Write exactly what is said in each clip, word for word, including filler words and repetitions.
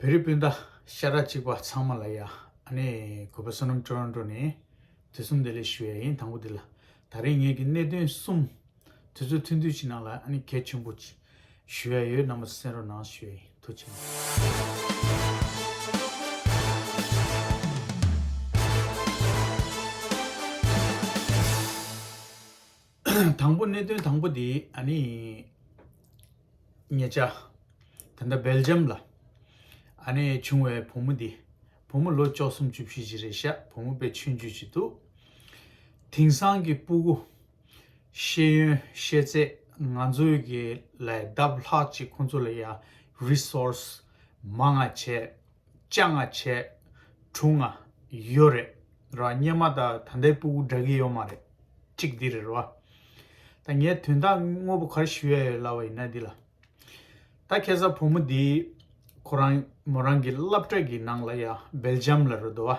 བོད་རིགས་སྤུན་ཟླ་ཤ་ཁྲག་གཅིག་པ་ཚང་མ་ལ་ཡ། ཨ་ནི་གུས་པ་བསོད་ནམས་ཊོ་རོན་ཊོ་ནས་དུས་གསུམ་བདེ་ལེགས་ཞུ་ཡ་ཡིན། དང་པོ་འདི་ལ། ད་རིང་ངེད་ཀྱི་གནད་དོན་གསུམ་དུས་ཚོད་ཐུང་ཐུང་ཅིག་ནང་ལ་ཨ་ནི་གལ་ཆེན་པོ་ཅིག་ཞུ་ཡ་ཡོད། རྣམ་པ་ཚོ་གསན་རོགས་གནང་ཞུ་ཡ་ཡིན། ཐུགས་རྗེ་ཆེ། དང་པོ་གནད་དོན་དང་པོ་འདི་ཨ་ནི་ཉེ་ཆར་ད་ལྟ་སྦེལ་ཇམ་ལ་ཨ་ནི་བྱུང་བའི་བུ་མོ་འདི། བུ་མོ་ལོ་བཅུ་གསུམ་བཅུ་བཞི་ཅིག་རེད་ཤག་བུ་མོ་དཔེ་ཆུང་ཆུང་ཅིག་འདུག་དེང་སང་གི་སྤུ་གུ་ཤེས་ཡོན་ཤེས་ཚད། ང་ཚོའི་གི་ལས་ལྡབ་ལྷག་ཅིག་ཁོང་ཚོ་ལ་ཡ་རི་སོར་སི་མང་ང་བྱས། ཅང་ང་བྱས། གྲུང་ང་ཡོད་རེད་ར། སྔོན་མ་དང་ད་ལྟའི་སྤུ་གུ་འདྲ་གི་ཡོད་མ་རེད། གཅིག་འདི་རེད་ར། ད་ངས་དོན་དག་དངོས་པོ་ག་རེ་ཞུ་ཡ་ཡོད་ལབ་པ་ཡིན་ན་འདི་ལ། ད་ཁ་སང་བུ་མོ་འདི་ཁོ་རང་མོ་རང་གི་སློབ་གྲྭ་གི་ནང་ལ་ཡ་སྦེལ་ཇམ་ལ་རེད་འདུག་བ།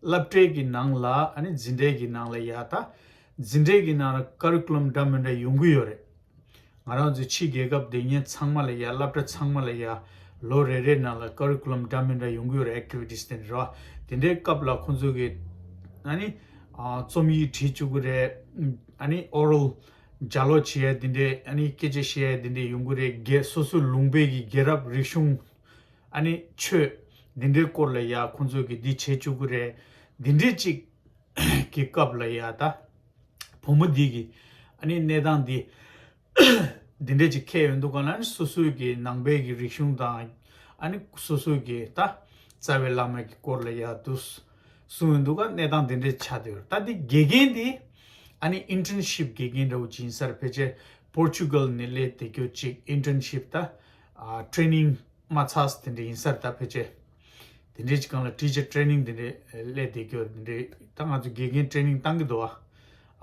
སློབ་གྲྭའི་གི་ནང་ལ་ཨ་ནི་འཛིན་གྲྭའི་གི་ནང་ལ་ཡ། ད་འཛིན་གྲྭའི་གི་ནང་ལ་ཀ་རི་ཀུ་ལམ་འདྲ་མི་འདྲ་ཡོང་གི་ཡོད་རེད། ང་རང་ཚོའི་ཕྱི་རྒྱལ་ཁབ་བསྡད་མཁན་ཚང་མ་ལ་ཡ། སློབ་གྲྭ་ཚང་མ་ལ་ཡ་ལོ་རེ་རེའི་ནང་ལ་ཀ་རི་ཀུ་ལམ་འདྲ་མི་འདྲ་ཡོང་གི་ཡོད་རེད། ཨེག་ཊི་བི་ཊི་སི་དེ་འདྲ་རེད་བ། དེ་འདྲའི་སྐབས་ལ་ཁོང་ཚོ་གི་ཨ་ནི་ཨ་རྩོམ་ཡིག་བྲིས་བཅུག་གི་རེད། ཨ་ནི་ཨོ་རལ་ལྗགས་ཀློག་བྱེད་ཡ་དེ་འདྲའི། ཨ་ནི་སྐད་ཆ་བཤད་ཡ་དེ་འདྲའི་ཡོང་གི་རེད། རྒྱལ་སོ་སོའི་ལུང་པའི་གི་རྒྱལ་རབས་རིག་གཞུང་ཨ་ནི་ཆོས་འདི་འདྲའི་སྐོར་ལ་ཡ་ཁོང་ཚོ་གི་འདི་བྱེད་བཅུག་གི་རེད། འདི་འདྲའི་ཅིག་གི་སྐབས་ལ་ཡ། ད་བུ་མོ་འདི་གི་ཨ་ནི་གནས་སྟངས་འདི་འདི་འདྲ་ཅིག་འཁེལ་ཡོང་དུས་སྒང་ལ། ཨ་ནི་སོ་སོའི་གི་ནང་པའི་གི་རིག་གཞུང་དང་། ཨ་ནི་སོ་སོའི་གི་ད་རྩ་བའི་བླ་མ་གི་སྐོར་ལ་ཡ་འདུག་གསུངས་ཡོང་དུས་སྒང་གནས་སྟངས་འདི་འདྲ་ཆགས་བསྡད་ཡོད། ད་འདི་དགེ་རྒན་འདི་ཨ་ནི་ཨིན་ཊརན་ཤིབ་དགེ་རྒན་འདྲ་བོ་ཅིག་ཡིན་ས་རེད། ཕལ་ཆེར་པོར་ཅུ་གལ་ནས་སླེབས་བསྡད་རྒྱུ་ཅིག་ཨིན་ཊརན་ཤིབ། ད་ཨ་ཊི་རེ་ནིང་མ་ཚར་དེ་འདྲ་ཡིན་ས་རེད། ད་ཕལ་ཆེར་དེ་འདྲའི་ཅིག་སྒང་ལ་ཊི་ཆར་ཊི་རེ་ནིང་དེ་འདྲའི་སླེབས་བསྡད་རྒྱུ་དེ་འདྲའི། ད་ང་ཚོ་དགེ་རྒན་ཊི་རེ་ནིང་བཏང་གི་འདུག་བ།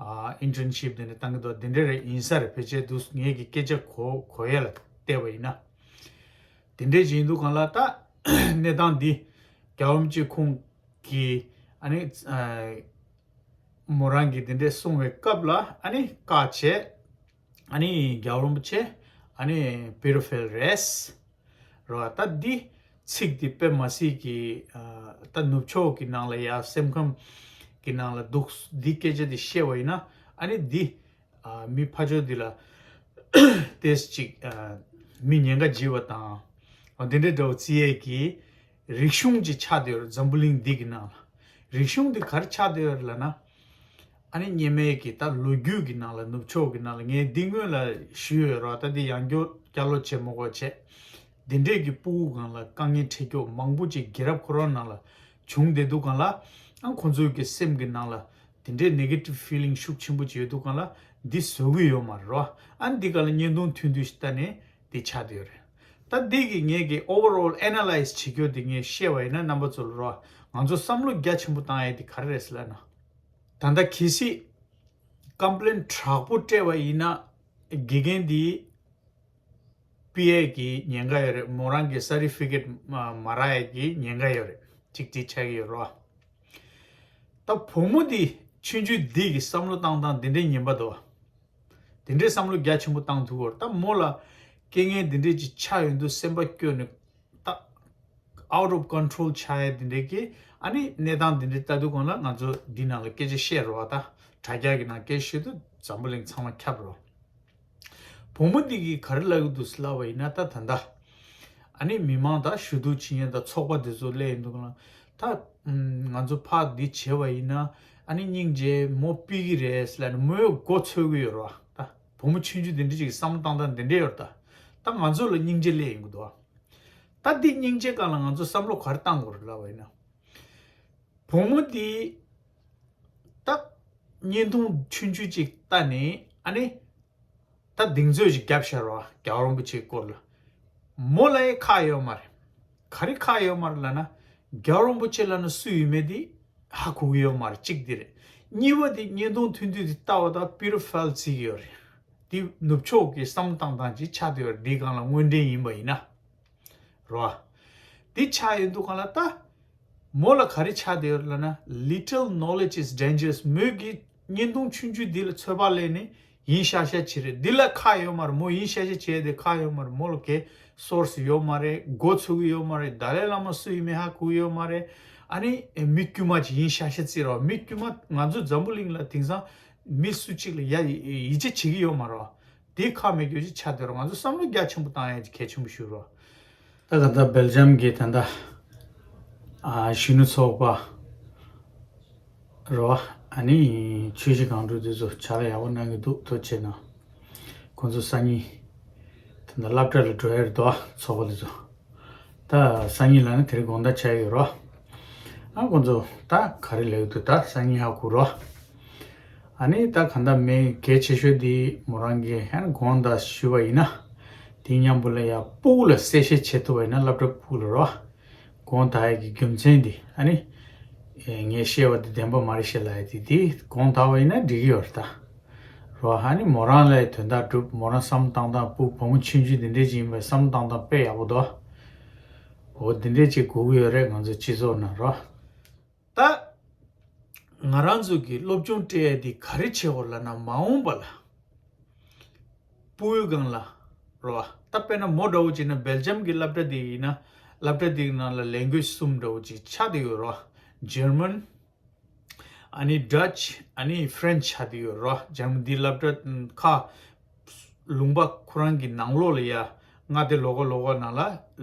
ཨ་ཨིན་ཊརན་ཤིབ་དེ་འདྲ་བཏང་གི་འདུག་བ། དེ་འདྲ་རེ་ཡིན་ས་རེད། ཕལ་ཆེར་འདུག་ངེད་ཀྱི་སྐད་ཆ་གོ་གོ་ཡ་ལ་བལྟས་པ་ཡིན་ན། དེ་འདྲའི་ཅིག་ཡིན་དུས་སྒང་ལ། ད་གནས་སྟངས་འདི་རྒྱལ་བ་རིན་པོ་ཆེ་ཁོང་གིས་ཨ་ནི་ཨ་མོ་རང་གིས་དེ་འདྲའི་གསུངས་པའི་སྐབས་ལ་ཨ་ནི་བཀག་བྱས། ཨ་ནི་རྒྱལ་བ་རིན་པོ་ཆེ་ཨ་ནི་པི་ཌོ་ཕའིལ་རེད་རོ། ད་འདི་ཚིག་འདི་དཔེ་མ་སྲིད་ཀྱི་ཨ་ད་ནུབ་ཕྱོགས་ཀྱི་ནང་ལ་ཡ་སེམས་ཁམས་ཀྱི་ནང་ལ་འདུག་འདི་སྐད་ཆ་འདི་བཤད་པ་ཡིན་ན། ཨ་ནི་འདི་ཨ་མི་ཕར་ཕྱོགས་འདི་ལ་ཏོག་ཙམ་ཅིག་ཨ་མི་ཉེན་ཁ་འཇིགས་པ་དང་། འོ་དེ་འདྲའི་འདྲ་བོ་བརྩི་ཡས་ཀྱི་རིག་གཞུང་ཅིག་ཆགས་བསྡད་ཡོད་རེད། འཛམ་བུ་གླིང་འདི་གི་ནང་ལ། རིག་གཞུང་འདི་ག་རེ་ཆགས་བསྡད་ཡོད་རེད་ལབ་ན། ཨ་ནི་སྔོན་མའི་གི་ད་ལོ་རྒྱུས་ཀྱི་ནང་ལ་ནུབ་ཕྱོགས་ཀྱི་ནང་ལ། ངས་འདི་སྔོན་ལ་ཞུས་ཡོད་རེད་བ། ད་འདི་ཡང་བསྐྱར་བསྐྱར་ལོ་བྱེད་མི་དགོས་བྱས། འདི་འདྲས་ཀྱི་སྤུ་གུ་སྒང་ལ་དཀའ་ངལ་འཕྲད་རྒྱུ་མང་པོ་ཅིག་རྒྱལ་རབས་ཁོ་རང་ནང་ལ་བྱུང་བསྡད་དུས་སྒང་ལ། ཨ་ཁོང་ཚོའི་གི་སེམས་ཀྱི་ནང་ལ་དེ་འདྲའི་ནེ་གེ་ཊིབ་ཕི་ལིང་ཤུགས་ཆེན་པོ་ཅིག་ཡོད་དུས་སྒང་ལ་འདི་བཟོ་གི་ཡོད་མ་རེད་བ། ཨ་འདི་ག་ལ་བརྙན་ཐུང་ཐུང་ཐུང་ཞིག་ལྟ་ནས་འདི་ཆགས་བསྡད་ཡོད་རེད། ད་འདི་གི་ངས་གི་ཨོ་ཝར་ཨོལ་ཨེ་ན་ལའིཛ་བྱེད་རྒྱུ་འདི་ངས་བཤད་པ་ཡིན་ན། རྣམ་པ་ཚོ་ལ་རོ། ང་ཚོ་བསམ་བློ་རྒྱ་ཆེན་པོ་བཏང་ཡས་འདི་ག་རེ་རེད་ཟེར་ལབ་ན། ད་ལྟ་གལ་སྲིད་ཀམ་པི་ལེན་དྲག་པོ་སྤྲད་པ་ཡིན་ན། དགེ་རྒན་འདི་ཕུད་ཡས་ཀྱི་ཉེན་ཁ་ཡོད་རེད། མོ་རང་གི་སར་ཊི་ཕི་ཀེཊ་མ་མ་རག་ཡས་ཀྱི་ཉེན་ཁ་ཡོད་རེད། གཅིག་དེ་ཆགས་ཀྱི་ཡོད་རེད་བ། ད་བུ་མོ་འདི་ཆུང་ཆུང་འདི་གི་བསམ་བློ་བཏང་སྟངས་འདི་འདྲའི་ངན་པ་འདུག་བ། དེ་འདྲའི་བསམ་བློ་རྒྱ་ཆེན་པོ་བཏང་ཐུབ་ཀྱི་ཡོད་རེད། ད་མོ་ལ་རྐྱེན་ངན་འདི་འདྲའི་ཅིག་ཆགས་ཡོང་དུས་སེམས་པ་སྐྱོ་ནས། ད་out of control ཆགས་ཡ་འདི་འདྲའི་གི་ཨ་ནི་གནས་སྟངས་འདི་འདྲའི་ལྟ་དུས་སྒང་ལ་ང་ཚོ་འདི་ནང་ལ་སྐད་ཆ་བཤད་རོགས། ད་དྲ་རྒྱ་གི་ནང་སྐད་བཤད་དུས་འཛམ་བུ་གླིང་ཚང་མ་ཁྱབ་རོགས། བུ་མོ་འདི་གིས་ག་རེ་ལབ་ཀྱི་འདུག་ཟེར་ལབ་པ་ཡིན་ན། ད་ད་ལྟ་ཨ་ནི་མི་མང་དང་ཞུ་གཏུག་བྱེད་མཁན་དང་ཚོགས་པ་འདི་ཚོ་སླེབས་ཡོང་དུས་སྒང་ལ། ད་ང་ཚོ་ཕར་འདི་བྱས་པ་ཡིན་ན་ཨ་ནི་སྙིང་རྗེ་མོ་ཕུད་ཀྱི་རེད་ཟེར་ལབ་ནས་མོའི་མགོ་འཚོས་ཀྱི་ཡོད་རེད་བ། ད་བུ་མོ་ཆུང་ཆུང་འདི་འདྲ་ཅིག་གི་བསམ་བློ་བཏང་སྟངས་འདི་འདྲ་ཡོད་རེད། ད་ད་ང་ཚོ་ལ་སྙིང་རྗེ་སླེབས་ཡོང་གི་འདུག་བ། ད་འདི་སྙིང་རྗེ་སྒང་ལ་ང་ཚོ་བསམ་བློ་ག་རེ་བཏང་དགོས་རེད་ལབ་པ་ཡིན་ན། བུ་མོ་འདི་ད་བརྙན་ཐུང་ཆུང་ཆུང་ཅིག་ལྟ་ནས་ཨ་ནི་ད་གདེང་ཚོད་ཅིག་བརྒྱབ་ཤར་བ། རྒྱལ་བ་རིན་པོ་ཆེའི་སྐོར་ལ་མོ་ལ་ཡང་ཁག་ཡོད་མ་རེད། ག་རེ་ཁག་ཡོད་མ་རེད་ལབ་ན། རྒྱལ་བ་རིན་པོ་ཆེ་ལབ་ན་སུ་ཡིན་མིན་འདི་ཧ་གོ་གི་ཡོད་མ་རེད། གཅིག་འདི་རེད། གཉིས་པ་འདི་བརྙན་ཐུང་ཐུང་ཐུང་འདི་ལྟ་བ་དང་པི་ཌོ་ཕའིལ་བརྩི་གི་ཡོད་རེད། འདི་ནུབ་ཕྱོགས་ཀྱི་བསམ་བློ་བཏང་སྟངས་ཅིག་ཆགས་བསྡད་ཡོད་རེད། འདིའི་སྒང་ལ་དངོས་འབྲེལ་ཡིན་པ་ཡིན་ན། རོ། འདི་ཆགས་ཡོང་དུས་སྒང་ལ་ད་མོ་ལ་ག་རེ་ཆགས་བསྡད་ཡོད་རེད་ལབ་ན། Little knowledge is dangerous. མོས་ཀྱི་བརྙན་ཐུང་ཆུང་ཆུང་འདི་ལ་ཚོད་དཔག་ལས་ནས་ཡིན་ཤག་ཤག་བྱེད་རེད། འདི་ལ་ཁག་ཡོད་མ་རེད། མོ་ཡིན་ཤག་ཤག་བྱས་ཏེ་ཁག་ཡོད་མ་རེད། མོ་ལ་གས་ སོར་སི་ཡོད་མ་རེད། མགོ་ཚོས་ཀྱི་ཡོད་མ་རེད། ཏཱ་ལའི་བླ་མ་སུ་ཡིན་མིན་ཧ་གོ་གི་ཡོད་མ་རེད། ཨ་ནི་མི་དཀྱུས་མ་ཅིག་ཡིན་ཤག་ཤག་ཅིག་རེད་བ། མི་དཀྱུས་མ་ང་ཚོ་འཛམ་བུ་གླིང་ལ་དེང་སང་མི་སུ་གཅིག་ལ་ཡ་ཡིད་ཆེས་བྱེད་ཀྱི་ཡོད་མ་རེད་བ། དེ་ཁག་མེད་རྒྱུ་ཅིག་ཆགས་བསྡད་རེད། ང་ཚོ་བསམ་བློ་རྒྱ་ཆེན་པོ་བཏང་ཡ་ཅིག་གལ་ཆེན་པོ་ཞིག་རེད་བ། ད་ག་ད་སྦེལ་ཇམ་གྱི་ད་ད་ཨ་གཞོན་ནུ་ཚོགས་པ་རེད་བ། ཨ་ནི་ཆུ་བཞི་སྒང་དྲུག་དེ་ཚོ་ཕྱག་ལས་ཡག་པོ་གནང་གི་འདུག་ཐུགས་རྗེ་ཆེ་གནང་། ཁོང་ཚོ་སང་ཉིན་ད་ད་སློབ་གྲྭ་ལ་འགྲོ་ཡ་རེད་དོ། ཚོགས་པ་དེ་ཚོ་ད་སང་ཉིན་ལ་ནི་དེ་རིང་དགོང་དག་ཆགས་ཡོད་རེད་བ། ཨ་ཁོང་ཚོ་ད་ག་རེ་ལབ་ཀྱི་འདུག་ད་སང་ཉིན་ཧ་གོ་རེད་བ། ཨ་ནི་ད་ག་ད་མེ་གལ་ཆེ་ཤོས་དེ་མོ་རང་གིས་ཨ་ནི་དགོངས་དག་ཞུས་པ་ཡིན་ན། དེ་མཉམ་པོ་ལ་ཡ་སྤུ་གུ་ལ་གསལ་བཤད་བྱེད་ཐུབ་པ་ཡིན་ན། སློབ་གྲྭ་སྤུ་གུ་ལ་རོ། དགོངས་དག་ཡ་གི་རྒྱུ་མཚན་དེ་ཨ་ནི་ངས་བཤད་པ་དེ་བདེན་པ་མ་རེད་ཤག་ལབ་ཡ་དེ་དེ་དགོངས་དག་པ་ཡིན་ན་འགྲིག་གི་ཡོད་རེད་ད། རོ། ཨ་ནི་མོ་རང་ལ་ཡ་དོན་དག་སྒྲུབ། མོ་རང་བསམ་བློ་བཏང་སྟངས། སྤུ་གུ་བུ་མོ་ཆུང་ཆུང་དེ་འདྲས་ཅིག་ཡིན་པའི་བསམ་བློ་བཏང་སྟངས་དཔེ་ཡག་པོ་འདུག་འོ་དེ་འདྲས་ཅིག་དགོས་ཀྱི་ཡོད་རེད་ང་ཚོ་སྤྱི་ཚོགས་ནང་རོ། ད་ང་རང་ཚོ་གི་སློབ་སྦྱོང་སྤྲད་ཡ་དེ་ག་རེ་བྱེད་དགོས་ལབ་ན། མ་འོངས་པ་ལ་སྤུ་གུའི་སྒང་ལ་རོ། ད་དཔེར་ན་མོ་འདྲ་བོ་བྱས་ན་སྦེལ་ཇམ་གྱི་སློབ་གྲྭ་དེ་ཡིན་ན། སློབ་གྲྭ་དེའི་ནང་ལ་ལེང་གུའེཇ་གསུམ་འདྲ་བོ་ཅིག་ཆགས་བསྡད་ཡོད་རོ། ཇར་མན། ཨ་ནི་ཌ་ཅི། ཨ་ནི་ཕ་རན་ཅི་ཆགས་བསྡད་ཡོད་རོ། ཇར་མན་དེའི་སློབ་གྲྭ་ཁག་ལུང་པ་ཁོ་རང་གི་ནང་ལོགས་ལ་ཡ་མངའ་སྡེ་ལོ་ཀལ་ལོ་ཀལ་ནང་ལ་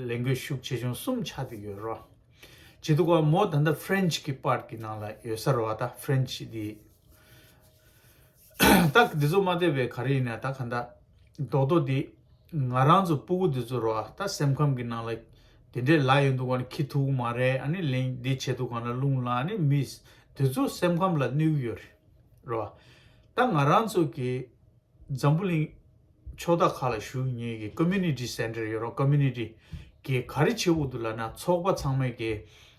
ལེང་གུའེཇ་ཤུགས་ཆེ་ཆུང་གསུམ་ཆགས་བསྡད་ཡོད་རོ། བྱེད་དུས་ཀ་མོ་ད་ལྟ་ཕ་རན་ཅི་གི་པཱར་ཊི་གི་ནང་ལ་ཡོད་ས་རེད་བ། ད་ཕ་རན་ཅི་དེ། ད་འདི་ཚོ་མ་བསྡད་པའི་ག་རེ་ཡིན་ན། ད་ག་ད་རྡོག་རྡོག་འདི་ང་རང་ཚོ་སྤུ་གུ་འདི་ཚོ་རོ། ད་སེམས་ཁམས་ཀྱི་ནང་ལ་དེ་འདྲའི་ལ་ཡོང་དུས་ག་ནས་ཁྱི་ཐུག་མ་རེད། ཨ་ནི་ལེན་འདི་བྱེད་དུས་ག་ན་རླུང་ལངས། ཨ་ནི་མི་འདི་ཚོ་སེམས་ཁམས་ལ་གནོད་ཀྱི་ཡོད་རེད་རོ། ད་ང་རང་ཚོ་གི་འཛམ་བུ་གླིང་ཕྱོགས་མཐའ་ཁག་ལ་བཞུགས་མཁན་གྱི་ཀོ་མུ་ནི་ཊི་སེན་ཊར་ཡོད་རོགས། ཀོ་མུ་ནི་ཊི་གི་ག་རེ་བྱེད་དགོས་འདུག་ལབ་ན། ཚོགས་པ་ཚང་མས་ཀྱི་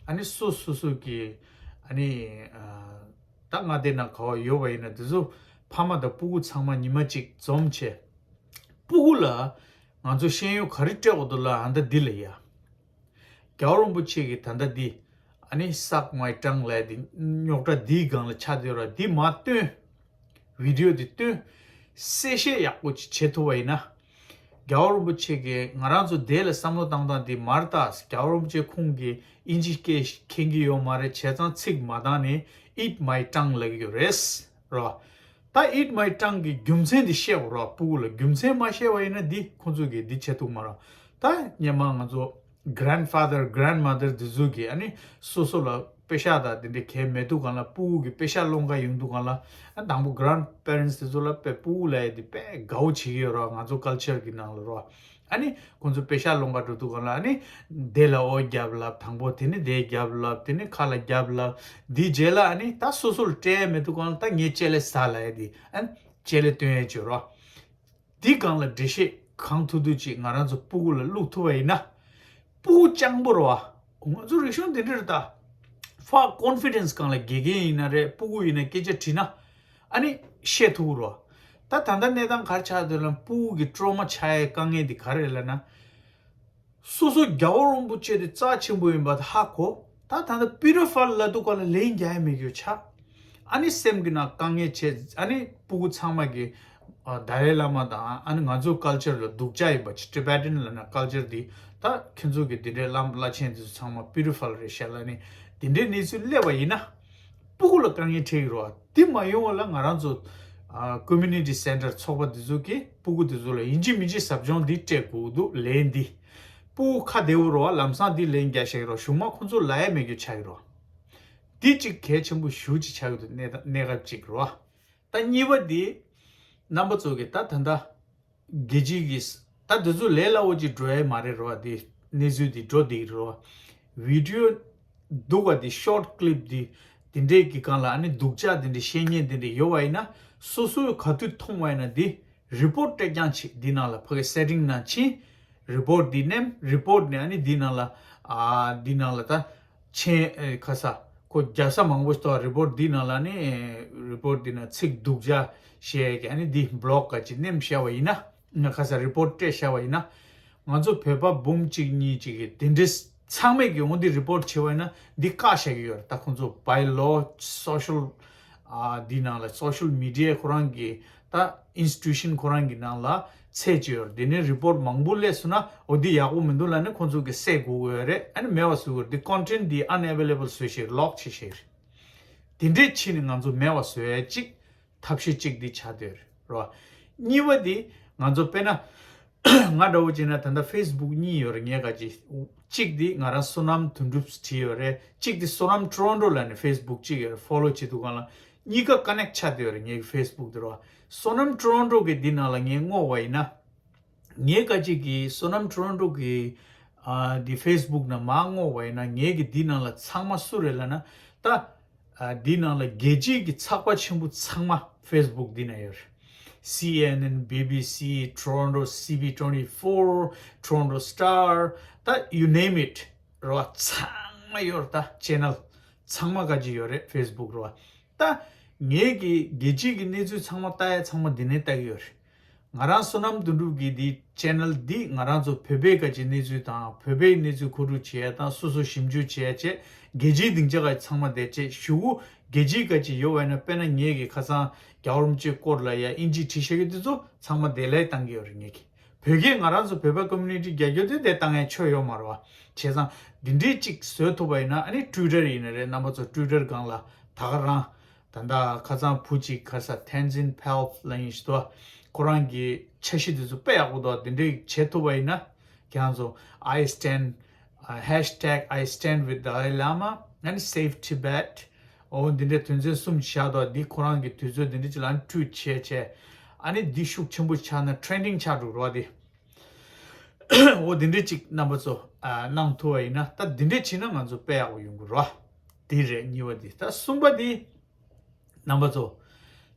ཨ་ནི་སོ་སོ་སོ་གི་ཨ་ནི་ད་མངའ་སྡེ་ནང་ག་བ་ཡོད་པ་ཡིན་ན་དེ་ཚོ་ཕ་མ་དང་སྤུ་གུ་ཚང་མ་ཉི་མ་གཅིག་འཛོམས་བྱས། སྤུ་གུ་ལ་ང་ཚོ་ཤེས་ཡོན་ག་རེ་སྤྲད་དགོས་འདུག་ལབ་ན། ད་འདི་ལ་ཡ། རྒྱལ་བ་རིན་པོ་ཆེ་གི་ད་ལྟ་འདི་ཨ་ནི་Suck My Tongue ལབ་ཡ་འདི་རྙོག་དྲ་འདིའི་སྒང་ལ་ཆགས་བསྡད་ཡོད་ར། འདི་མར་བཏོན། བི་ཌི་ཡོ་འདི་བཏོན། གསལ་བཤད་ཡག་པོ་ཅིག་བྱེད་ཐུབ་པ་ཡིན་ན། རྒྱལ་བ་རིན་པོ་ཆེ་གིས་ང་རང་ཚོ་འདི་ལ་བསམ་བློ་བཏང་སྟངས་འདི་མར་ལྟ། རྒྱལ་བ་རིན་པོ་ཆེ་ཁོང་གིས་དབྱིན་ཇི་སྐད་མཁྱེན་གྱི་ཡོད་མ་རེད། བྱས་ཙང་ཚིག་མ་འདང་ནས་Eat My Tongue ལབ་ཀྱི་ཡོད་རེད་རོ། ད་Eat My Tongue གི་རྒྱུ་མཚན་འདི་བཤད་དགོས་རོགས། སྤུ་གུ་ལ་རྒྱུ་མཚན་མ་བཤད་པ་ཡིན་ན་འདི་ཁོང་ཚོ་གིས་འདི་བྱེད་ཐུབ་མ་རེད། ད་སྔོན་མ་ང་ཚོ་grandfather grandmother འདི་ཚོ་གིས་ཨ་ནི་སོ་སོ་ལ་པེ་ཤག་དང་དེ་འདྲའི་གལ་མེད་དུས་སྒང་ལ། སྤུ་གུ་གིས་པེ་ཤག་སློང་ག་ཡོང་དུས་སྒང་ལ། ཨ་དང་པོ་grandparents དེ་ཚོ་ལ་དཔེ་སྤུ་གུ་ལབ་ཡ་དེ་དཔེ་དགའ་བོ་བྱེད་ཀྱི་ཡོད་རོགས། ང་ཚོ་ཀལ་ཅར་གི་ནང་ལ་རོགས། ཨ་ནི་ཁོང་ཚོ་པེ་ཤག་སློང་ག་འགྲོ་དུས་སྒང་ལ། ཨ་ནི་དེ་ལ་འོ་རྒྱབ་ལབ། དང་པོ་དེ་ནི་དེ་རྒྱབ་ལབ། དེ་ནི་ཁ་ལ་རྒྱབ་ལབ། འདི་རྗེས་ལ་ཨ་ནི་ད་སོ་སོ་ལ་སྤྲད་ཡ་མེད་དུས་སྒང་ལ། ད་ངས་ལྕེ་ལེ་ཟ་ལབ་ཡ་དེ་ཨ་ནི་ལྕེ་ལེ་སྟོན་ཡ་བྱེད་རོགས། འདི་སྒང་ལ་འགྲེལ་བཤད་གང་ཐུབ་ཐུབ་ཅིག་ང་རང་ཚོ་སྤུ་གུ་ལ་བླུག་ཐུབ་པ་ཡིན་ན། སྤུ་གུ་སྤྱང་པོ་རེད་བ། ང་ཚོ་རིག་གཞུང་འདི་འདྲ་རེད་ད། ཕར་ཀོན་ཕི་ཌེན་སི་སྒང་ལ་དགེ་རྒན་ཡིན་ན་རེད། སྤུ་གུ་ཡིན་ན་སྐད་ཆ་དྲིས་ན་ཨ་ནི་བཤད་ཐུབ་རོགས། ད་ད་ལྟ་གནས་སྟངས་ག་རེ་ཆགས་འདུག་ལབ་ན། སྤུ་གུ་གི་ཊོ་རོ་མ་ཆགས་ཡའི་དཀའ་ངལ་འདི་ག་རེ་རེད་ལབ་ན། སོ་སོ་རྒྱལ་བ་རིན་པོ་ཆེ་དེ་རྩ་ཆེན་པོ་ཡིན་པ་དེ་ཧ་གོ། ད་ད་ལྟ་པི་ཌོ་ཕའིལ་ལབ་དུས་སྒང་ལ་ལན་རྒྱག་ཡ་མེད་རྒྱུ་ཆགས། ཨ་ནི་སེམས་ཀྱི་ནང་དཀའ་ངལ་བྱས། ཨ་ནི་སྤུ་གུ་ཚང་མ་གིས་ཨ་ཏཱ་ལའི་བླ་མ་དང་། ཨ་ནི་ང་ཚོའི་ཀལ་ཅར་ལ་སྡུག་ཅག་ཡིན་པ་ཅིག Tibetan ལབ་ན་ཀལ་ཅར་འདི་ད་ཁྱེད་ཚོ་གི་འདི་འདྲའི་བླ་བླ་ཆེན་འདི་ཚོ་ཚང་མ་པི་ཌོ་ཕའིལ་རེད་ཤག་ལབ་ནས་འདི་འདྲའི་གནས་ཚུལ་སླེབས་པ་ཡིན་ན། སྤུ་གུ་ལ་དཀའ་ངལ་འཕྲད་ཀྱི་རེད་བ། འདི་མ་ཡོང་བ་ལ་ང་རང་ཚོ་ཨ་ཀོ་མུ་ནི་ཊི་སེན་ཊར་ཚོགས་པ་འདི་ཚོ་གིས་སྤུ་གུ་འདི་ཚོ་ལ་ཡིན་གཅིག་མིན་གཅིག་ཟབ་སྦྱོང་འདི་སྤྲད་དགོས་འདུག་ལན་འདི། སྤུ་གུ་ཁ་བདེ་བོ་རེད་བ། ལམ་སང་འདི་ལན་རྒྱག་ཤེས་ཀྱི་རེད་བ། གཞུག་མ་ཁོ་ཚོ་ལབ་ཡ་མེད་རྒྱུ་ཆགས་ཀྱི་རེད་བ། འདི་གཅིག་གལ་ཆེན་པོ་ཞེ་པོ་ཅིག་ཆགས་ཀྱི་འདུག་གནས་གནས་སྐབས་གཅིག་རེད་བ། ད་གཉིས་པ་འདི་རྣམ་པ་ཚོ་གིས་ད་ད་ལྟ་རྒྱལ་སྤྱིའི་གི་ད་འདི་ཚོ་ལས་སླ་བོ་ཅིག་འགྲོ་ཡ་མ་རེད་རེད་བ། འདི་གནས་ཚུལ་འདི་འགྲོ་བསྡད་ཀྱི་རེད་བ། བི་ཌི་ཡོ་སྡུག་པ་འདི་ཤོར་ཊི་ཀི་ལིབ་འདི་འདི་འདྲའི་གི་སྒང་ལ་ཨ་ནི་སྡུག་ཅག་འདི་འདྲའི་བཤད་མཁན་འདི་འདྲ་ཡོད་པ་ཡིན་ན། སོ་སོས་ག་དུས་མཐོང་བ་ཡིན་ན་འདི་རི་པོར་ཊི་སྤྲད་རྐྱང་བྱེད། འདི་ནང་ལ་ཕ་གི་སེ་ཊིང་ནང་ཕྱིན། རི་པོར་ཊི་འདི་མནན། རི་པོར་ཊི་ནས་ཨ་ནི་འདི་ནང་ལ་ཨ་འདི་ནང་ལ་ད་མཆན་ཨེ་ཁ་ས་ཁོ་རྒྱབ་ས་མང་པོ་ཞིག་འདུག་རི་པོར་ཊི་འདི་ནང་ལ་ནི་རི་པོར་ཊི་འདི་ནང་ཚིག་སྡུག་ཅག་བཤད་ཡ་གི་ཨ་ནི་འདི་བྷི་ལོག་ག་ཅིག་མནན་བཞག་པ་ཡིན་ན། ང་ཁ་ས་རི་པོར་ཊི་སྤྲད་བཞག་པ་ཡིན་ན། ང་ཚོ་བོད་པ་འབུམ་གཅིག་གཉིས་གཅིག་གིས་དེ་འདྲའི་ཚང་མས་ཀྱི་འོ་འདི་རི་པོར་ཊི་བྱས་པ་ཡིན་ན་འདི་བཀག་བཞག་གི་ཡོད་རེད། ད་ཁོང་ཚོ་by law social ཨ་འདི་ནང་ལ་social media ཁོ་རང་གི་ད་institution ཁོ་རང་གི་ནང་ལ་ ཚད་ཅིག་ཡོད་རེད། དེ་ནས་རི་པོར་ཊི་མང་པོ་སླེབས་སོང་ན་འོ་འདི་ཡག་པོ་མི་འདུག་ལབ་ནས་ཁོང་ཚོ་གིས་བསད་དགོས་ཀྱི་ཡོད་རེད། ཨ་ནི་མེད་པ་བཟོ་དགོས་རེད། འདི་ཀོན་ཊེན་ཊི་འདི་ཨན་ཨེ་ཝེ་ལེ་བལ་བཟོས་ཤིག་ལོག་བྱེད་ཤིག་རེད། དེ་འདྲས་བྱས་ནས་ང་ཚོ་མེད་པ་བཟོ་ཡ་གཅིག་ཐབས་ཤེས་གཅིག་འདི་ཆགས་བསྡད་ཡོད་རེད། གཉིས་པ་འདི་ང་ཚོ་དཔེར་ན་ང་འདྲ་བོ་བྱས་ན་ད་ལྟ་ཕེ་སི་བུག་གཉིས་ཡོད་རེད། ངས་ག་ཅི་གཅིག་འདི་ང་རང་བསོད་ནམས་དོན་གྲུབ་བྲིས་ཡོད་རེད། གཅིག་འདི་བསོད་ནམས་ཊོ་རོན་ཊོ་ལབ་ནས་ཕེ་སི་བུག་གཅིག་ཡོད་རེད། ཕོ་ལོ་བྱེད་དུས་སྒང་ལ་གཉིས་ཀ་ཀ་ནེག་ཆགས་བསྡད་ཡོད་རེད། ངའི་ཕེ་སི་བུག་དེ་རེད་བ། བསོད་ནམས་ཊོ་རོན་ཊོ་གི་འདི་ནང་ལ་ངས་བསྔོགས་པ་ཡིན་ན། ངའི་ཁ་ཅིག་གི་བསོད་ནམས་ཊོ་རོན་ཊོ་གི་ཨ་འདི་ཕེ་སི་བུག་ནང་མར་བསྔོགས་པ་ཡིན་ན། ངའི་གི་འདི་ནང་ལ་ཚང་མ་སུ་རེད་ལབ་ན། ད་ཨ་འདི་ནང་ལ་རྒྱལ་སྤྱིའི་གི་ཚགས་པར་ཆེན་པོ་ཚང་མ་ཕེ་སི་བུག་འདི་ན་ཡོད་རེད། སི་ཨེན་ཨེན། བྷི་བྷི་སི། Toronto C B twenty-four, Toronto Star, ད་you name it རེད་བ། ཚང་མ་ཡོད་རེད། ད་ཆེ་ནལ་ཚང་མ་ཁ་ཅིག་ཡོད་རེད་ཕེ་སི་བུག་རེད་བ། ད་ངའི་གི་རྒྱལ་སྤྱིའི་གི་གནས་ཚུལ་ཚང་མ་ལྟ་ཡ་ཚང་མ་འདི་ནས་ལྟ་གི་ཡོད་རེད། ང་རང་བསོད་ནམས་དོན་གྲུབ་ཀྱི་འདི་ཆེ་ནལ་འདི་ང་རང་ཚོ་བོད་པའི་ག་ཅིག་གནས་ཚུལ་དང་བོད་པའི་གནས་ཚུལ་མཁོ་སྒྲུབ་བྱེད་ཡ་དང་སོ་སོ་ཞིབ་འཇུག་བྱེད་ཡ་བྱས། རྒྱལ་སྤྱིའི་སྡིངས་ཆ་ག་ཅིག་ཚང་མ་བསྡད་བྱས། གཞུག་གུ་རྒྱལ་སྤྱིའི་ག་ཅིག་ཡོད་པ་ཡིན་ན། དཔེར་ན་ངས་ཀྱི་ཁ་སང་རྒྱལ་བ་རིན་པོ་ཆེའི་སྐོར་ལ་ཡ་ཨིན་ཇི་བྲིས་བཞག་གི་དེ་ཚོ་ཚང་མ་བདེ་ལེགས་བཏང་གི་ཡོད་རེད་ངས་ཀྱི། བོད་སྐད་ང་རང་ཚོ་བོད་པ་ཀོ་མུ་ནི་ཊི་རྒྱག་རྒྱུ་དེ་དེ་བཏང་ཡ་ཆོ་ཡོད་མ་རེད་བ། བྱས་ཙང་འདི་འདྲའི་གཅིག་བཟོས་ཐུབ་པ་ཡིན་ན། ཨ་ནི་ཊུའི་ཊར་ཡིན་ན་རེད། རྣམ་པ་ཚོ་ཊུའི་ཊར་སྒང་ལ་ད་ག་རང་ད་ལྟ་ཁ་སང་བུ་གཅིག་ག་ས་Tenzin Palm་ལབ་ཡིན་ཞིག་འདུག་ཁོ་རང་གི་འཆར་གཞི་དེ་ཚོ་དཔེ་ཡག་པོ་འདུག་དེ་འདྲའི་བྱེད་ཐུབ་པ་ཡིན་ན། ཁྱེད་རང་ཚོ་I stand, uh, hashtag I stand with Dalai Lama and save Tibet འོ་འདི་འདྲའི་དོན་ཚན་གསུམ་བཞག་འདུག་འདི་ཁོ་རང་གི་དུས་ཚོད་འདི་འདྲ་ཅིག་ལ་ཨ་ནི་ཊུའིཊ་བྱས་བྱས། ཨ་ནི་འདི་ཤུགས་ཆེན་པོ་ཆགས་ན་ཊེན་ཌིང་ཆགས་འགྲོ་རོགས་དེ། འོ་འདི་འདྲ་ཅིག་རྣམ་པ་ཚོ་ཨ་གནང་ཐུབ་པ་ཡིན་ན། ད་འདི་འདྲ་བྱས་ན་ང་ཚོ་དཔེ་ཡག་པོ་ཡོང་གི་རོགས། འདི་རེད་གཉིས་པ་འདི། ད་གསུམ་པ་འདི། རྣམ་པ་ཚོ།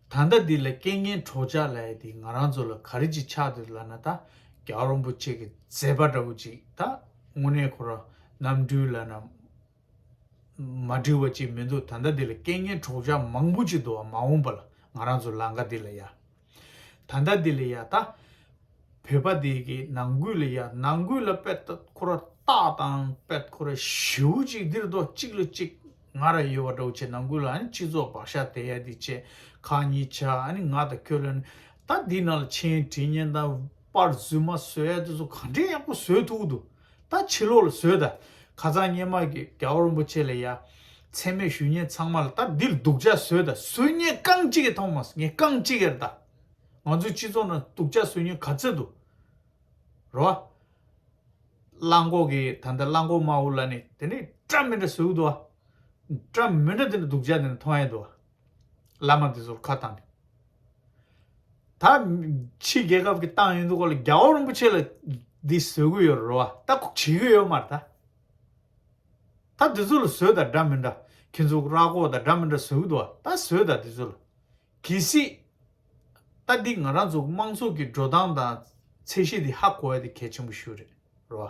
ད་ལྟ་འདི་ལ་རྐྱེན་ངན་སྲོག་ཆགས་ལབ་ཡ་འདི་ང་རང་ཚོ་ལ་ག་རེ་ཅིག་ཆགས་འདུག་ལབ་ན། ད་རྒྱལ་བ་རིན་པོ་ཆེ་གི་མཛད་པ་འདྲ་བོ་ཅིག་ད་དངོས་གནས་ཁོ་རང་རྣམ་འཕྲུལ་ལབ་ན་མ་འགྲིག་པ་ཅིག་མི་འདུག་ད་ལྟ་འདི་ལ་རྐྱེན་ངན་སྲོག་ཆགས་མང་པོ་ཅིག་འདུག་བ། མ་འོངས་པ་ལ་ང་རང་ཚོ་ལམ་ཁ་འདི་ལ་ཡ། ད་ལྟ་འདི་ལ་ཡ་ད། བོད་པ་དེ་གི་ནང་ཁུལ་ལ་ཡ། ནང་ཁུལ་ལ་དཔེ་ད་ཁོ་ར་སྟག་དང་དཔེ་ཁོ་ར་ཞེ་པོ་ཅིག་འདིར་འདུག་གཅིག་ལ་གཅིག་ང་ར་ཡོད་པ་འདྲ་བོ་བྱས། ནང་ཁུལ་ལ་ཨ་ནི་སྤྱི་ཚོགས་བག་ཆགས་དེ་ཡ་དེ་བྱས། ཁ་གཉིས་ཆགས། ཨ་ནི་ང་དང་ཁྱོད་ལ་ནི་ད་འདི་ནང་ལ་མཆན་བྲིས་མཁན་དང་པར་རྫུན་མ་བཟོ་ཡ་དེ་ཚོ་ག་འདྲས་ཡག་པོ་བཟོས་ཐུབ་ཀྱི་འདུག་ད་ཕྱི་ལོགས་ལ་བཟོས་དང་། ཁ་སང་སྔོན་མ་གི་རྒྱལ་བ་རིན་པོ་ཆེ་ལ་ཡ་མཚན་སྨད་ཞུ་མཁན་ཚང་མ་ལ་ད་འདིར་སྡུག་ཅག་བཟོས་དང་། བཟོ་མཁན་རྐང་གཅིག་གི་མཐོང་མ་སོང་། ངས་རྐང་གཅིག་གིར་ད། ང་ཚོའི་སྤྱི་ཚོགས་ནང་སྡུག་ཅག་བཟོ་མཁན་ག་ཚོད་འདུག་རོ། གླང་གོག་གི་ད་ལྟ་གླང་གོག་དམར་པོ་ལ་ནི་དེ་ནི་འདྲ་མི་འདྲ་བཟོས་འདུག་བ། འདྲ་མི་འདྲ་དེ་འདྲ་སྡུག་ཅག་དེ་འདྲ་མཐོང་ཡ་འདུག་བ། བླ་མ་དེ་ཚོར་ཁ་བཏང་ནས། ད་ཕྱི་རྒྱལ་ཁབ་ཀྱི་བཏང་ཡོང་དུས་སྐོར་ལ་རྒྱལ་བ་རིན་པོ་ཆེ་ལ་འདི་བཟོ་གི་ཡོད་རེད་བ། ད་ཁོ་བྱེད་ཀྱི་ཡོད་མ་རེད་ད། ད་དེ་ཚོ་ལ་བཟོས་དང་འདྲ་མི་འདྲ། ཁྱེད་ཚོ་ར་གོག་དང་འདྲ་མི་འདྲ་བཟོ་གི་འདུག་བ། ད་བཟོས་དང་དེ་ཚོ་ལ། གལ་སྲིད་ད་འདི་ང་རང་ཚོ་དམངས་གཙོ་གི་འགྲོ་སྟངས་དང་ཚད་གཞི་འདི་ཧ་གོ་ཡ་དེ་གལ་ཆེན་པོ་ཞིག་རེད། རེད་བ།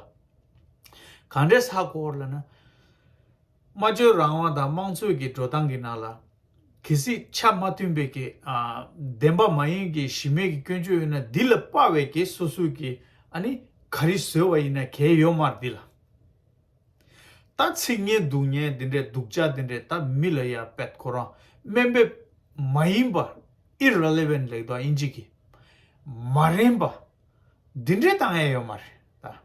གང་འདྲས་ཧ་གོ་བ་ལབ་ན། སྨྲ་བརྗོད་རང་དབང་དང་དམངས་གཙོ་གི་འགྲོ་སྟངས་ཀྱི་ནང་ལ། གལ་སྲིད་ཆ་མ་མཐུན་པའི་གི་ཨ་བདེན་པ་མ་ཡིན་གྱི་གཞི་མེད་ཀྱི་སྐྱོན་བརྗོད་ཡོད་ན། འདི་ལ་དཔག་པའི་གི་སོ་སོའི་གི་ཨ་ནི་ག་རེ་བཟོས་པ་ཡིན་ན་གལ་ཡོད་མ་རེད་འདི་ལ། ད་ཚིག་ངན་སྡུག་བསྔལ་འདི་འདྲའི་སྡུག་ཅག་འདི་འདྲའི་ད་མི་ལ་ཡ་དཔེ་ཁོ་རང་དམན་པའི་མ་ཡིན་པ། Irrelevant ལབ་དོ་ཨིན་ཇི་གི། མ་རན་པ་འདི་འདྲའི་བཏང་ཡ་ཡོད་མ་རེད་ད།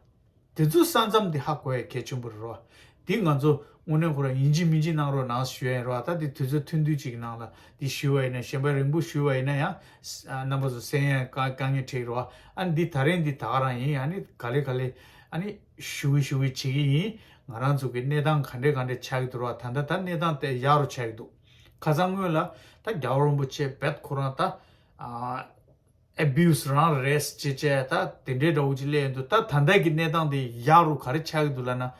དེ་ཚོ་ས་མཚམས་འདི་ཧ་གོ་ཡ་གལ་ཆེན་པོ་རེད་རོ། འདི་ང་ཚོ་དངོས་གནས་ཁོ་རང་ཡིན་གཅིག་མིན་གཅིག་གནང་རོགས་གནང་ཞུ་ཡ་ཡིན་རོ། ད་འདི་དུས་ཚོད་ཐུང་ཐུང་ཅིག་ནང་ལ་འདི་ཞུ་བ་ཡིན་ན། གཞན་པ་རིང་པོ་ཞུ་བ་ཡིན་ན་ཡང་རྣམ་པ་ཚོ་གསན་ཡ་དཀའ་དཀའ་ངལ་འཕྲད་རོ། ཨ་འདི་ད་རིང་འདི་ད་ག་རང་ཡིན། ཨ་ནི་ག་ལེ་ག་ལེ་ཨ་ནི་ཞུ་གི་ཞུ་གི་བྱེད་ཀྱི་ཡིན། ང་རང་ཚོ་གི་གནས་སྟངས་ག་འདྲས་ག་འདྲས་ཆགས་ཀྱི་འདུག་རོ། ད་ལྟ་ད་གནས་སྟངས་དེ་ཡག་རུ་ཆགས་ཀྱི་འདུག་ཁ་སང་སྔོན་ལ་ད་རྒྱལ་བ་རིན་པོ་ཆེ་རྦད་ཁོ་རང་ད་ཨ་ཨེ་བིའུ་སི་རང་རེད་ཅེས་བྱས་ད་དེ་འདྲའི་འདྲ་བོ་ཅིག་སླེབས་ཡོང་དུས། ད་ད་ལྟ་གི་གནས་སྟངས་དེ་ཡག་རུ་ག་རེ་ཆགས་ཀྱི་འདུག་ལབ་ན།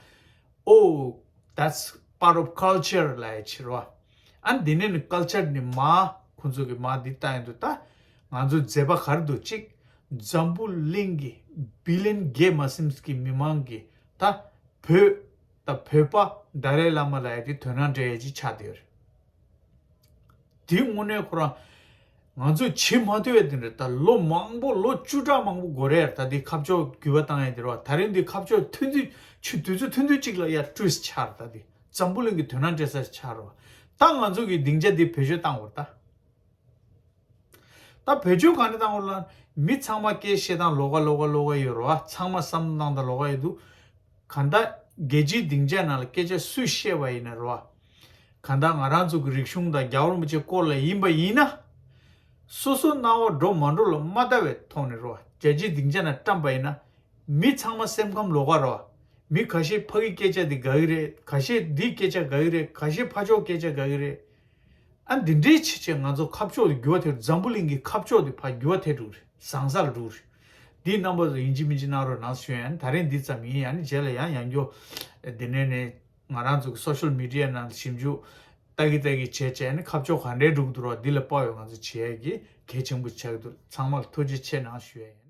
Oh, that's part of culture ལབ་ཡ་ཅིག་རོ། ཨ་འདི་ནས་ནི་ཀལ་ཅར་ནི་མ་ཁོང་ཚོ་གི་མ་འདི་བཏང་ཡོང་དུས། ད་ང་ཚོ་མཛད་པ་ག་རེ་འདུག་གཅིག་འཛམ་བུ་གླིང་གི་བི་ལི་ཡན་བརྒྱད་མ་ཟིན་གི་མི་མང་གི་ད་བོད་ད་བོད་པ་ཌ་ལའི་བླ་མ་ལབ་ཡ་དེ་དོ་སྣང་སྤྲད་ཡ་ཅིག་ཆགས་བསྡད་ཡོད་རེད། དེ་དངོས་གནས་ཁོ་རང་ང་ཚོས་བྱེད་མ་ཐུབ་ཡ་དེ་འདྲ། ད་ལོ་མང་པོ་ལོ་བཅུ་ཕྲག་མང་པོ་འགོར་རེད། ད་དེ་ཁ་ཕྱོགས་འགྱུར་བ་བཏང་ཡ་དེ་རེད་བ། ད་རིང་དེ་ཁ་ཕྱོགས་ཐུང་ཐུང་ཆུ་དུས་ཚོད་ཐུང་ཐུང་གཅིག་ལ་ཡ་ཊུ་རི་སི་ཊི་ཆགས་རེད། ད་དེ་འཛམ་བུ་གླིང་གི་དོ་སྣང་སྤྲད་ས་ཆགས་རེད་བ། ད་ང་ཚོ་གི་སྡིངས་ཆ་དེ་བེད་སྤྱོད་བཏང་དགོས་རེད་ད། ད་བེད་སྤྱོད་ག་འདྲ་བཏང་དགོས་ལབ་ན། མི་ཚང་མ་སྐད་བཤད་སྟངས་ལོགས་ཀ་ལོགས་ཀ་ལོགས་ཀ་ཡོད་རེད་བ། ཚང་མ་བསམ་བློ་བཏང་སྟངས་ལོགས་ཀ་ཡོད་འདུག་གང་ལྟར་རྒྱལ་སྤྱིའི་སྡིངས་ཆ་ནང་ལ་སྐད་ཆ་སུས་བཤད་པ་ཡིན་ན་རེད་བ། གང་ལྟར་ང་རང་ཚོ་གི་རིག་གཞུང་དང་རྒྱལ་བ་རིན་པོ་ཆེའི་སྐོར་ལ་ཡིན་པ་ཡིན་ན། སོ་སོ་སྣང་བ་འགྲོ་མ་འགྲོ་ལ་མ་ལྟ་བའི་ཐོག་ནས་རེད་བ། རྒྱལ་སྤྱིའི་སྡིངས་ཆ་ནང་བཀྲམ་པ་ཡིན་ན། མི་ཚང་མ་སེམས་ཁམས་ལོགས་ཀ་རེད་བ། མི་ཁ་ཤས་ཕ་གི་སྐད་ཆ་འདི་དགའ་གི་རེད། ཁ་ཤས་འདིའི་སྐད་ཆ་དགའ་གི་རེད། ཁ་ཤས་ཕ་ཕྱོགས་སྐད་ཆ་དགའ་གི་རེད། ཨ། འདི་འདྲའི་བྱས་བྱས་ང་ཚོ་ཁ་ཕྱོགས་དེ་འགྱུར་བ་ཐེབས། འཛམ་བུ་གླིང་གི་ཁ་ཕྱོགས་དེ་ཕར་འགྱུར་བ་ཐེབས་འགྲོ་གི་རེད། ཟང་ཟ་ལ་འགྲོ་གི་རེད། འདི་རྣམ་པ་ཚོ་ཡིན་གཅིག་མིན་གཅིག་གནང་རོགས་གནང་ཞུ་ཡ་ཡིན། ད་རིང་འདི་ཙམ་ཡིན། ཡང་ནི་རྗེས་ལ་ཡང་ཡང་བསྐྱར་འདི་ནས་ནས་ང་རང་ཚོ་གི་སོ་ཤལ་མི་ཌི་ཡ་ནང་ཞིབ་འཇུག་ལྟ་གི་ལྟ་གི་བྱས་བྱས་ནས་ཁ་ཕྱོགས་ག་འདྲའི་འགྲོ་གི་འདུག་རོགས། འདི་ལ་དཔག་པའི་ང་ཚོ་བྱེད་ཡ་གི་གལ་ཆེན་པོ་ཆགས་ཀྱི་འདུག་ཚང་མ་ལ་ཐུགས་རྗེ་ཆེ་གནང་ཞུ་ཡ་ཡིན།